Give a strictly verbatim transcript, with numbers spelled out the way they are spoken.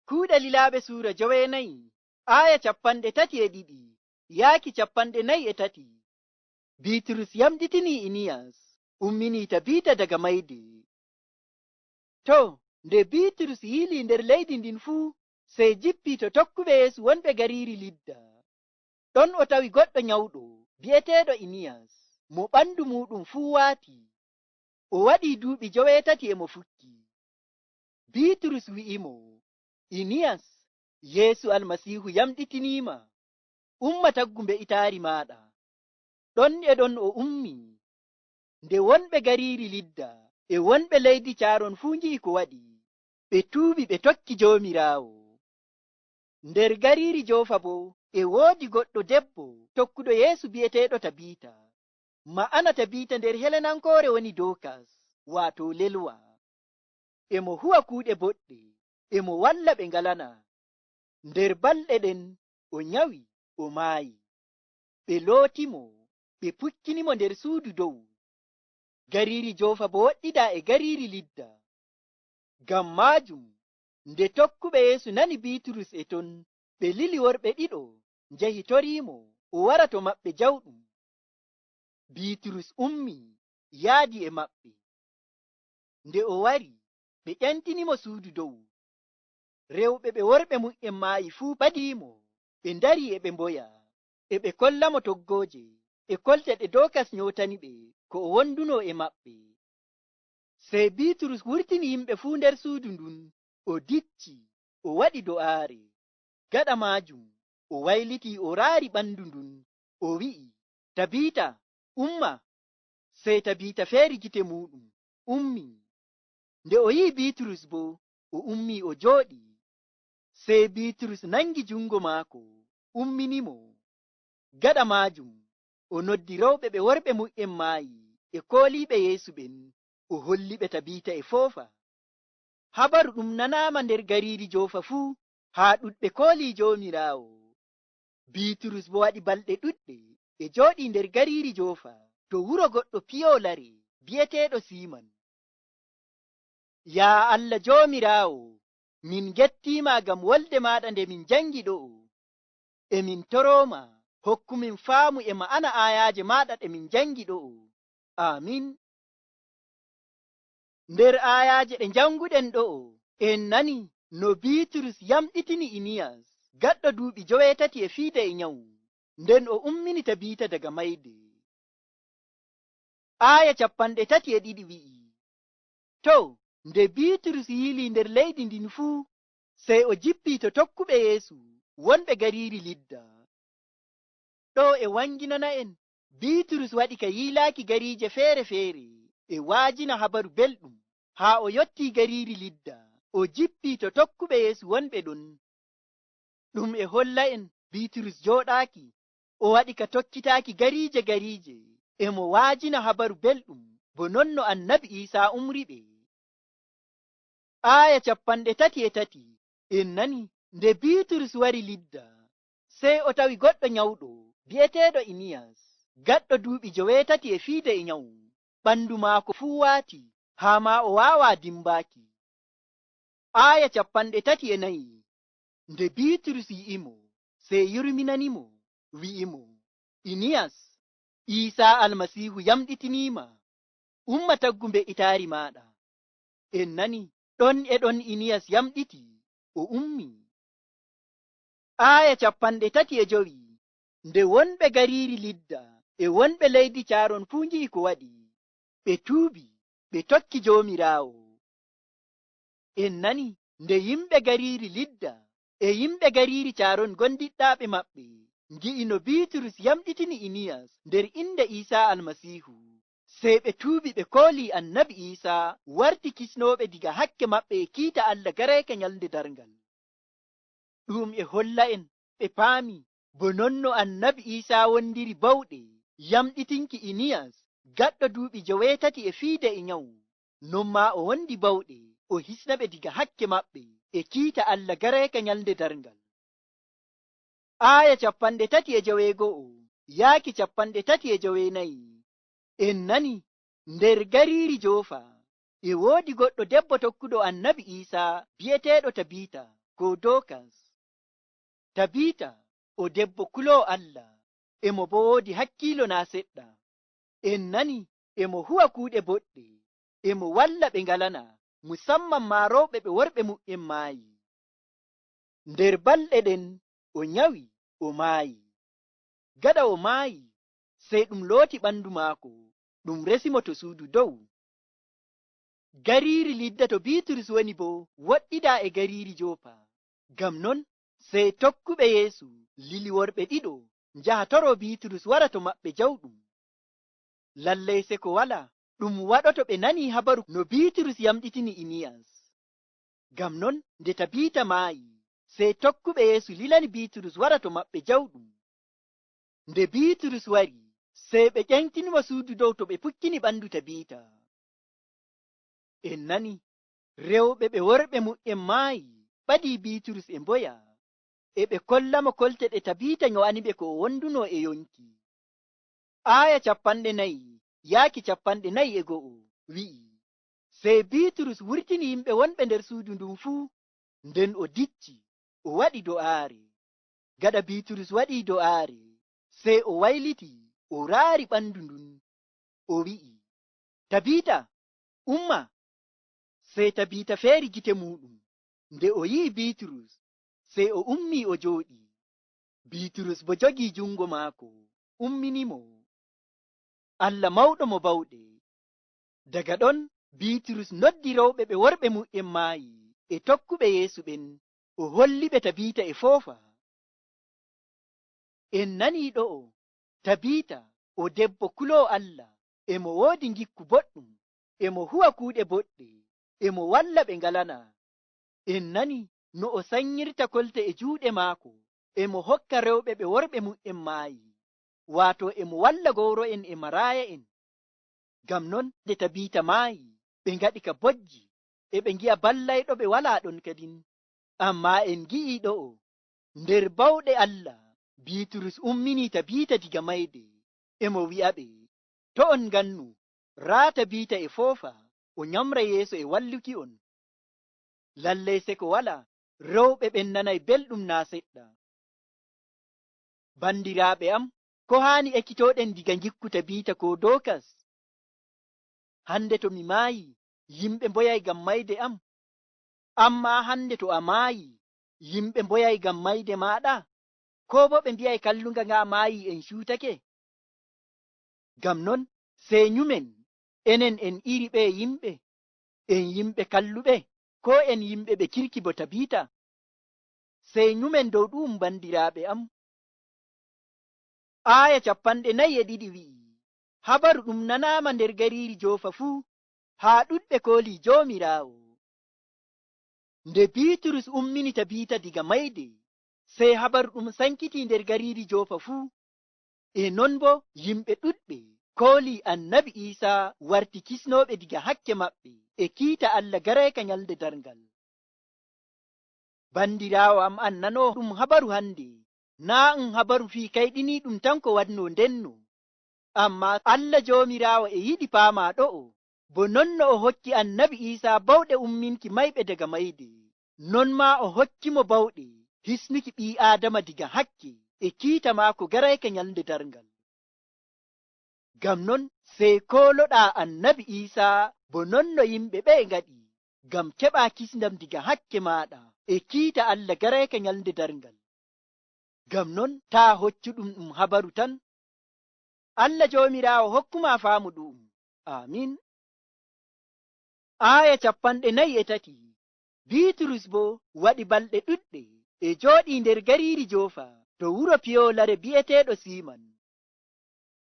Kuuɗe Lilaaɓe suura joweenayi, aaya capanɗe tati e ɗiɗi, yaaki capanɗe nayi e tati. Biiturus yamɗitinii Iniyas, umminii Tabiita daga mayde. To, nde Biiturus yiilii nder leydi ndin fuu, sey jippii to tokkuɓe Yeesu wonɓe gariiri Lidda. Ɗon o tawi goɗɗo nyawɗo, bi'eteeɗo Iniyas, mo ɓandu muuɗum fuu waati. O waɗii duuɓi joweetati e mo fukkii. Biiturus wi'imo, "Iniyas, Yeesu Almasiihu yamɗitinii ma. Umma taggu mbe'itaari maaɗa." Ɗon e ɗon o ummii. Nde wonɓe gariiri Lidda e wonɓe leydi Caaron fuu ngi'i ko waɗi, ɓe tuubi ɓe tokki Joomiraawo. Nder gariiri Joofa boo e woodi goɗɗo debbo tokkuɗo Yeesu bi'eteeɗo Tabiita. Ma'ana Tabiita nder Helenankoore woni Dookas, waato lelwa. E mo huwa kuuɗe boɗɗe, e mo walla ɓe ngalanaa. Nder balɗe ɗen o nyawi, o maayi. Ɓe looti mo, ɓe pukkini mo nder suudu dow. Gariiri Joofa boo woɗɗidaa e gariiri Lidda. Ngam maajum, nde tokkuɓe Yeesu nani Biiturus e ton, ɓe lili worɓe ɗiɗo, njehi toriimo o wara to maɓɓe jawɗum. Biiturus ummii, yaadi e maɓɓe. Nde o wari, ɓe ƴentini mo suudu dow. Rewɓe ɓe worɓe mu'en maayi fuu ɓadii mo, ɓe ndarii e ɓe mboya, e ɓe kolla mo toggooje, e kolte ɗe Dookas nyootani ɓe ko o wondunoo e maɓɓe. Sey Biiturus wurtini yimɓe fuu nder suudu ndun, o dicci, o waɗi do'aare. Gaɗa maajum, o waylitii o raari ɓandu ndun, o wi'i, "Tabiita, umma!" Sey Tabiita feeri gite muuɗum, ummii. Nde o yi'i Biiturus boo, o ummii o jooɗii. Sey Biiturus naŋgi juŋngo maako, ummini mo. Gaɗa maajum, o noddi rewɓe ɓe worɓe mu'en maayi e kooliiɓe Yeesu ɓen, o holli ɓe Tabiita e foofa. Habaru ɗum nanaama nder gariiri Joofa fuu, haa ɗuɗɓe koolii Joomiraawo. Biiturus boo waɗi balɗe ɗuɗɗe e jooɗii nder gariiri Joofa, to wuro goɗɗo piyo lare bi'eteeɗo Siiman. Yaa Allah Joomiraawo, min ngettii ma ngam wolde maaɗa nde min janngi ɗo'o. E min toroo ma, hokku min faamu e ma'ana aayaaje maaɗa ɗe min janngi ɗo'o. Aamin. Nder aayaaje ɗe njannguɗen ɗo'o, en nani no Biiturus yamɗitini Iniyas, gaɗɗo duuɓi joweetati e fiide e nyawu, nden o ummini Tabiita daga mayde. Aaya capanɗe tati e ɗiɗi wi'i, To, nde Biiturus yiilii nder leydi ndin fuu, sey o jippii to tokkuɓe Yeesu wonɓe gariiri Lidda. Ɗo e waŋginana en, Biiturus waɗi ka yiilaaki gariije feere-feere e waajina Habaru Belɗum, haa o yottii gariiri Lidda, o jippii to tokkuɓe Yeesu wonɓe ɗon. Ɗum e holla en Biiturus jooɗaaki, o waɗi ka tokkitaaki gariije gariije, e mo waajina Habaru Belɗum, bo non no Annabi Iisaa umri ɓe. Aaya capanɗe tati e tati, en nani, nde Biiturus wari Lidda, sey o tawi goɗɗo nyawɗo, bi'eteeɗo Iniyas, gaɗɗo duuɓi joweetati e fiide e nyawu. Ɓandu maako fuu waati, haa maa o waawaa dimbaaki. Aaya capanɗe tati e nayi, nde Biiturus yi'i mo, sey yurminani mo, wi'i mo, Iniyas, Iisaa Almasiihu yamɗitinii ma, umma taggu mbe'itaari maaɗa. En nani, ɗon e ɗon Iniyas yamɗiti, o ummi. Aaya capanɗe tati e jowi, nde wonɓe gariiri Lidda e wonɓe leydi Caaron fuu ngi'i ko waɗi, ɓe tuubi, ɓe tokki Joomiraawo. En nani nde yimɓe gariiri Lidda e yimɓe gariiri Caaron gondiɗɗaaɓe maɓɓe ngi'i no Biiturus yamɗitini Iniyas nder innde Iisaa Almasiihu. Sey ɓe tuubi, ɓe koolii Annabi Iisaa warti kisnooɓe diga hakke maɓɓe e kiita Allah gareeke nyalnde darngal. Ɗum e holla en ɓe paami bo non no Annabi Iisaa wondiri bawɗe yamɗitinki Iniyas gaɗɗo duuɓi joweetati e fiide e nyawu, non maa o wondi bawɗe o hisna ɓe diga hakke maɓɓe e kiita Allah gareeka nyalnde darngal. Aaya capanɗe tati e joweego'o yaaki capanɗe tati e joweenayi. En nani nder gariiri Joofa e woodi goɗɗo debbo tokkuɗo Annabi Iisaa bi'eteeɗo Tabiita, ko Dokas. Tabita o debbo kuloowo Allah, e mo boo woodi hakkiilo naa seɗɗa. En nani e mo huwa kuuɗe boɗɗe, e mo walla ɓe ngalanaa, musamman maa rewɓe ɓe worɓe muɓɓen maayi. Nder balɗe ɗen o nyawi, o maayi. Gaɗa o maayi, sey ɗum looti ɓandu maako, ɗum resi mo to suudu dow. Gariiri Lidda to Biiturus woni boo woɗɗidaa e gariiri Joopa. Ngam non, sey tokkuɓe Yeesu lili worɓe ɗiɗo njaha toroo Biiturus wara to maɓɓe jawɗum. Lalley seko walaa ɗum waɗoto ɓe nanii habaru no Biiturus yamɗitini Iniyas. Ngam non, nde Tabiita maayi, sey tokkuɓe Yeesu lilani Biiturus wara to maɓɓe jawɗum. Nde Biiturus wari, sey ɓe ƴeeŋtini mo suudu dow to ɓe pukkini ɓandu Tabiita. En nani, rewɓe ɓe worɓe muɓɓen maayi ɓadii Biiturus e mboya, e ɓe kolla mo kolte ɗe Tabiita nyo'ani ɓe ko o wondunoo e yonki. Aaya cappanɗe nayi yaaki cappanɗe nayi e go'o wi'i, sey Biiturus wurtini yimɓe wonɓe nder suudu ndun fuu, nden o dicci, o waɗi do'aare. Gaɗa Biiturus waɗii do'aare, sey o wayliti, o raari ɓandu ndun, o wi'i, "Tabiita, umma!" Sey Tabiita feeri gite muuɗum. Nde o yi'i Biiturus, sey o ummii o jooɗii. Biiturus boo jogii juŋngo maako, ummini mo. Allah mawɗo mo bawɗe. Daga ɗon, Biiturus noddi rewɓe ɓe worɓe muɓɓen maayi e tokkuɓe Yeesu ɓen, o holli ɓe Tabiita e foofa. En nanii ɗo'o, Tabiita o debbo kuloowo Allah, e mo woodi ngikku boɗɗum, e mo huwa kuuɗe boɗɗe, e mo walla ɓe ngalanaa. En nanii no o sanyirta kolte e juuɗe maako, e mo hokka rewɓe ɓe worɓe muɓɓen maayi, waato e mo walla gowro'en e maraaya'en. Ngam non, nde Tabiita maayi, ɓe ngaɗi ka bojji, e ɓe ngi'a ballayɗo ɓe walaa ɗon kadin. Ammaa en ngi'ii ɗo'o, nder bawɗe Allah, Biiturus umminii Tabiita diga mayde, e mo wi'a ɓe, "To' on ngannu, raa Tabiita e foofa, o nyamra yeeso e walluki'on." Lalley seko walaa, rewɓe ɓen nanay belɗum naa seɗɗa. Bandiraaɓe am, ko haani ekkitooɗen diga ngikku Tabiita koo Dookas? Hande to mi maayi, yimɓe mboyay ngam mayde am. Ammaa hande to a maayi, yimɓe mboyay ngam mayde maaɗa? Koo boo ɓe mbi'ay kalluŋga nga maayi en cuutake? Ngam non, sey nyumen, enen en iri ɓeye yimɓe? En yimɓe kalluɓe, koo en yimɓe ɓe kirki bo Tabiita? Sey nyumen dow ɗu'um, bandiraaɓe am. Aaya cappanɗe nayi e ɗiɗi wi'i, "Habaru ɗum nanaama nder gariiri Joofa fuu, haa ɗuɗɓe kooli Joomiraawo." Nde Biiturus ummini Tabiita diga mayde, sey habaru ɗum sankiti nder gariiri Joofa fuu. E non boo yimɓe ɗuɗɓe kooli Annabi Iisa warti kisnooɓe diga hakke maɓɓe e kiita Allah garayka nyalnde darngal. Bandiraawo am, an nanoowo ɗum habaru hande, naa' ɗum habaru fii kayɗiniiɗum tan ko waɗnoo ndenno. Ammaa Allah Joomiraawo e yiɗi paamaa ɗo'o, bo non no o hokki Annabi Iisa bawɗe umminki mayɓe daga mayde, non maa o hokki mo bawɗe hisnuki ɓii Aadama diga hakke e kiita maako garayka nyalnde darngal. Ngam non, sey kooloɗaa Annabi Iisa bo non no yimɓe ɓe'e ngaɗi, ngam keɓaa kisndam diga hakke maaɗa e kiita Allah garayka nyalnde darngal. Ngam non, taa hoccu ɗum ɗum habaru tan. Allah Joomiraawo hokku maa faamu ɗu'um. Aamin. Aaya cappanɗe nayi e tati. Biiturus boo waɗi balɗe ɗuɗɗe e jooɗii nder gariiri Joofa, to wuro piyoolare bi'eteeɗo Siiman.